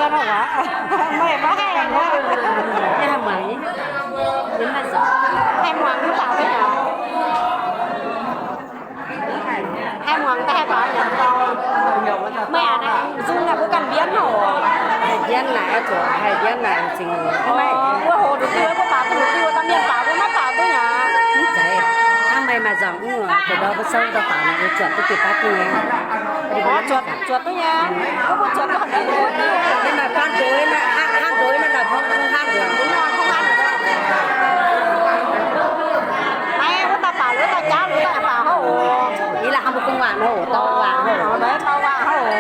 Meih maiv haih aqv. Haih muangx, haih muangx mv baac duqv nyei. Haih muangx daaih haih baac nyei. Meih aqv, nzung naaic mbuo ganh mbienv haic. Haih mbienv naaic, zuqc haih mbienv naaic zingh. Mbuo hoqc nduqc diuh, mbuo baac duqv nduqc diuh, daaih mienh baac mbuo maiv baac duqv nyei. Mv zeiz, hnangv meih maaih nzangc mv, zuqc ndau mbuo sou daaih baac naaic, zuotc duqv diuh baav duqv nyei. Zuotc, zuotc duqv nyei. Mbuo, mbuo zuotc duqv haaix nyungc duqv. Ninh maaih hnangv ndoix naaiv, hnangv ndoix naaiv, hnangv ndoix. Naaiv wuov dauh baac, wuov dauh jaav, wuov dauh baac hov oc. Yie laaix hnangv mbuo gu'nguaaic nor oc, dauh waac hov oc. Naaiv dauh waac hov oc.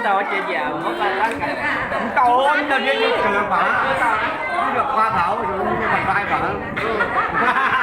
Dauh jiex njiec, mv dauh, mv dauh mienh nyei jiex baac, mv dauh kuaa taux, mv dauh kuaa taux.